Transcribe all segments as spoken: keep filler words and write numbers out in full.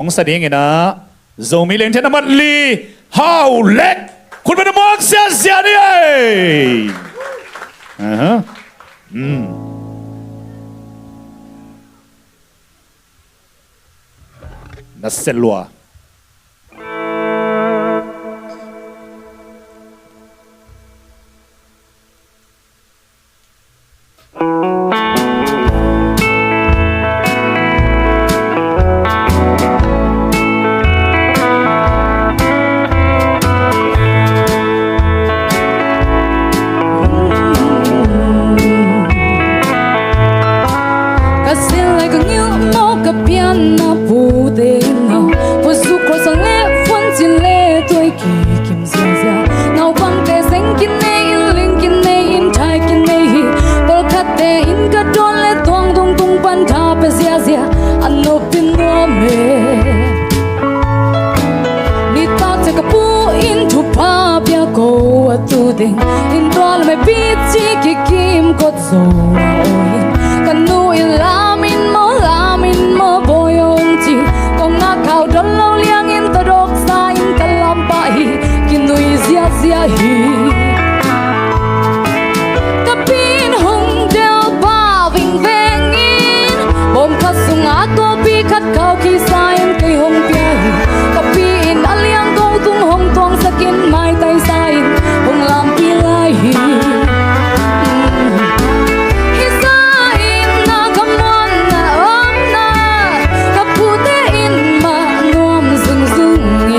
Hong sa dingin ah, Zomi Liangthe na mat li, Hau Lek. Khut beng na muak ziahziah ni ei. Aha. Mm. Na se lua. Ka sin lai ka ngilh mawk ka pianna pute in ah, pua zuk khuasang le fuancin le tuai kikim ziahziah. Naupangte zeng kinei in, ling kinei in, thai kinei hi. Pawlkhatte in ka dawn le tuang dungtung pan tha pia ziahziah, a nop in nuam e. Nitak ciang ka pu in thupha pia ko a tu teng in, tua lam e pi ci kikim kawt zo a oi in. Ka nu in lam in maw, lam in maw bawi hong ci. Kong ngak khau dawn lo liang in, tadawksa in ka lam pah hi, kinui ziahziah hi. Ka pi in hong delpa vingveng in, bawm khat sungah kawpi khat khau kisa in kei hong pia hi. Ka pi in a liangko tung hong tuangsak in, maitaisa in hong lampih lai hi. Hi sa in na ka muanna omna, ka pute in mah nuam zungzung hi.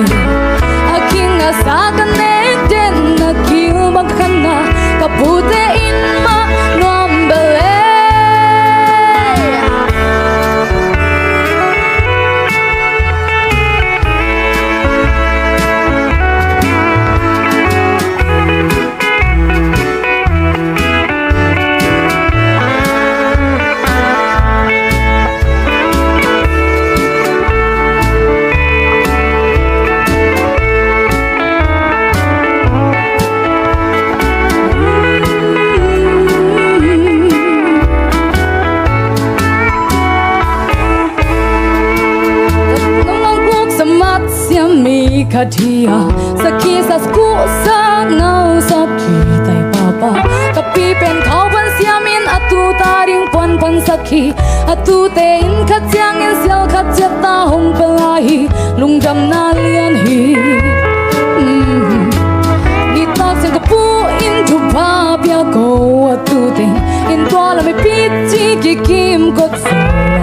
A king a sa ka nek den na kil bang ka khanna, ka pute in mah nuam bel e. Nong langkuk sa mat siam mi khat hi a, sakhi sa, skuh sa, ngau sa, kitai papa. Ka pi pen khau pan siam in, a tute ading puan pan sak hi. A tute in khat ciangin sial khat ciat ta hong pia lai hi, lungdamna lian hi. Mm. Nitak ciang ka pu in thupha pia ko a tu teng in, tua lam e pi ci kikim kawt zo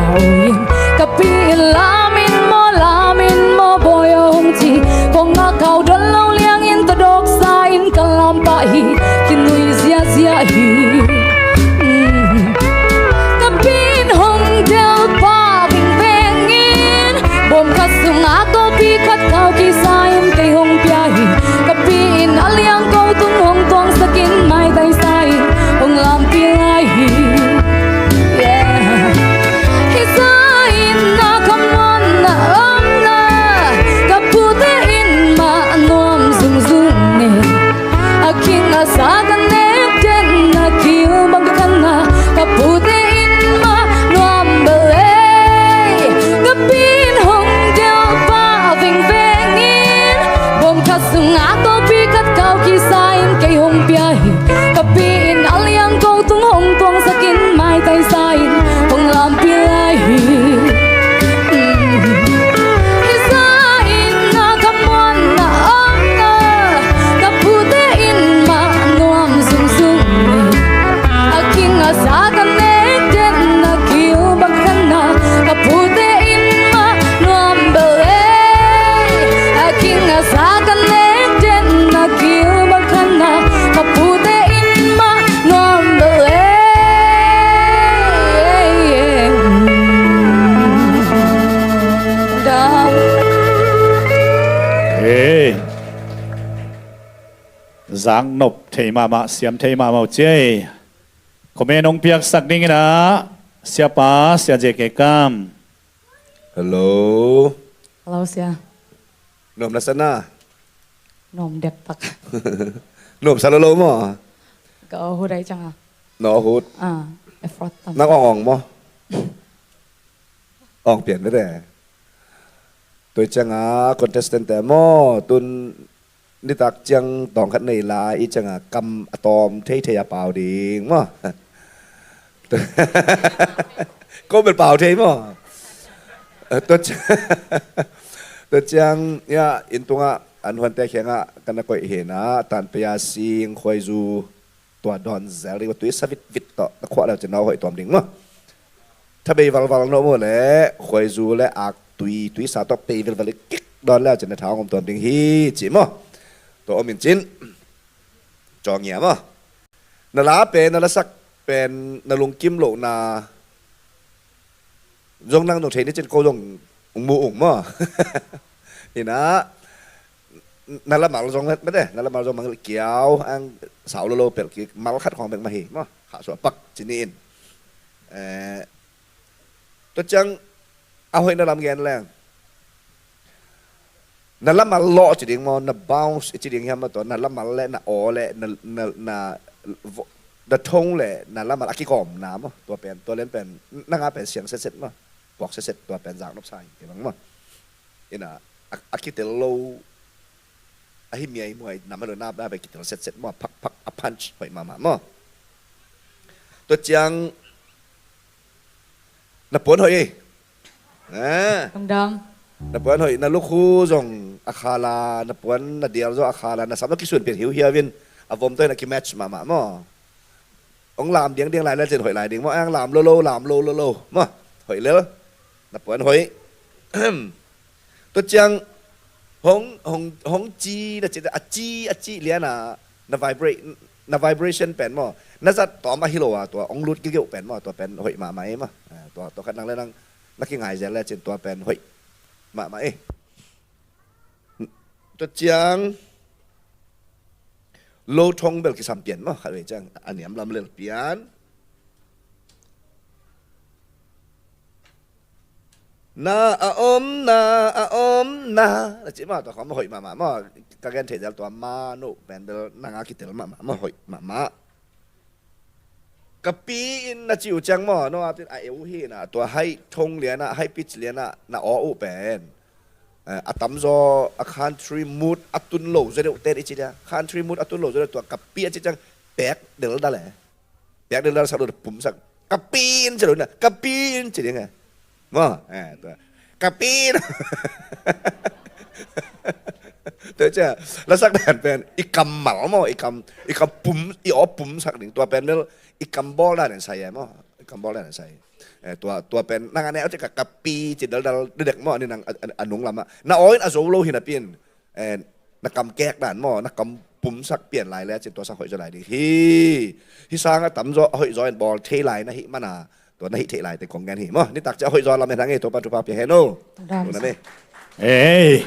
a oi in. Ka pi in lam in maw, lam in maw bawi hong ci. Kong ngak khau dawn lo liang in, tadawksa in ka lam pah hi, kinui ziahziah hi. Mm. Ka pi in hong delpa vingveng in, bawm khat sungah kawpi khat khau kisa in kei hong pia hi. Ka pi in a liangko tung hong tuangsak in, maitaisa in hong lampih lai hi. Yeah. Hi sa in na ka muanna omna, ka pute in mah nuam zungzung e. A king a sa ka nek den na kil bang ka khanna, ka pute in mah nuam bel e. Ka pi in hong delpa vingveng in, bawm khat sungah kawpi khat khau kisa in kei hong pia hi. Ka pi in a liangko tung hong tuangsak in, maitaisa in hong lampih lai hi. Hi sa in na ka muanna omna, ka pute in mah nuam zungzung e. A king a sa ka nek den na kil bang ka khanna, ka pute in mah nuam bel e. A king a sa ka nek den na kil bang ka khanna, ka pute in mah nuam bel e. Hey. Zang nop thei mahmah, siam thei mahmah uh ciai. Comment hong piaksak dingin ah, Siapa, Sia J K Kam. Hello. Hello, Sia. Nuam na sa na? Nuam dektak. Nuam sa lo lo maw? Ka aw hut ai cang a. Na aw hut. Ah, effort tam. Nang ong ong maw? Ong pian bete. Tua ciangah contestant te maw, tun nitak ciang tawng khat nei lai i ciangah kam a tawm theithei a pau ding maw. Ko bel pau thei maw. Tua ciang, tua ciang, ya, inn tungah an huante khengah kan a koih hinah tanpei a sing khuaizu tua dawn zel ding, tui sa vitvit tawh na khuah leu cin na hoih tuam ding maw. Thabei valval na om uh leh khuaizu le aktui, tuisa tawh pei vilvel i kik dawn leu cin na tha hong om tuam ding hi ci maw. Tua om in cin cawngia maw. Na la pen, na lasak pen, na lungkim lohna zong nang nung thei ni cin ko zong ung mu ung maw. Inah na lamal zong mete, na lamal zong mangilh kiau ang sau lolo pelh kik mal khat khawng bek mah hi maw. Khah suah pak ci ni in. Eh, tua ciang a hoih na lam gen leng na lamal lawh ci ding maw, na bounce i ci ding hiam maw, tua na lamal le na aw le na, na, na, na thong le na lamal a kikawmna maw, tua pen, tua lian pen, nanga pen siang setset maw, puak setset, tua pen zaknop sa hi kei bang maw. Inah a, a kitel lo ahi miaimuai nam a lo nap na pen kitel setset maw, phak phak a punch hoih mahmah maw. Tua ciang na puan hoih ei. Dangdang. Na puan hoih, na lukhu zong a khala, na puan na dial zong a khala, na sam zong kisun pian hiuhiau in a vom tawh in a kimatch mahmah maw. Ong lam diangdiang lai le cin hoih lai ding maw, ang lam lolo, lam lolo, lolo maw. Hoih lel. Na puan hoih. Tua ciang hong, hong, hong ci na ci, a ci, a ci liana na vibrate, na vibration pen maw, na zat tawm ahi lo a, tua ong lut gilgeuh pen maw, tua pen hoih mahmah ei maw. Ah, tua, tua khat nang le nang na kingai zel le cin tua pen hoih mahmah ei. Tua ciang lo thong bel kisam pian maw, khat vei ciang a niam lam lel pian. Na a om na, a om na, na ci maw, tua khawng maw hoih mahmah maw. Ka gen thei zel tua ma no pen bel nanga kitel mahmah maw, hoih mahmah. Ka pi in na ci uh ciang maw, no a tin a eu hi na, tua high thong liana, high pitch liana na aw uh pen, eh, a tamzaw a country mood a tun lo zaw deuh ten i ci dia, country mood a tun lo zaw deuh, tua ka pi a ci ciang pek deldal e. Pek deldal sak lo, pum sak. Ka pi in ci lo na, ka pi in ci ding e. Maw, eh, tua ka pi in. Tua cia lasak dan pen i kammal maw, i kam, i kam pum, i aw pum sak ding. Tua pen bel i kam bawl dan in sai e maw. I kam bawl dan in sai. Eh, tua, tua pen nang a neu ci ka, ka pi ci deldal dedek maw, ni nang a, a, a nung lamah na aw in a zo lo hi napi in, eh, na kam kek dan maw, na kam pumsak pian lai le cin tua sang hoih zaw lai ding hi. Hi sanga tamzaw a hoih zaw in bawl thei lai na hih mana, tua na hih theih lai te kong gen hi maw. Nitak cia hoih zaw lam en hang e, Topan thupha pia hen o. Dam. Tua na me. Ei.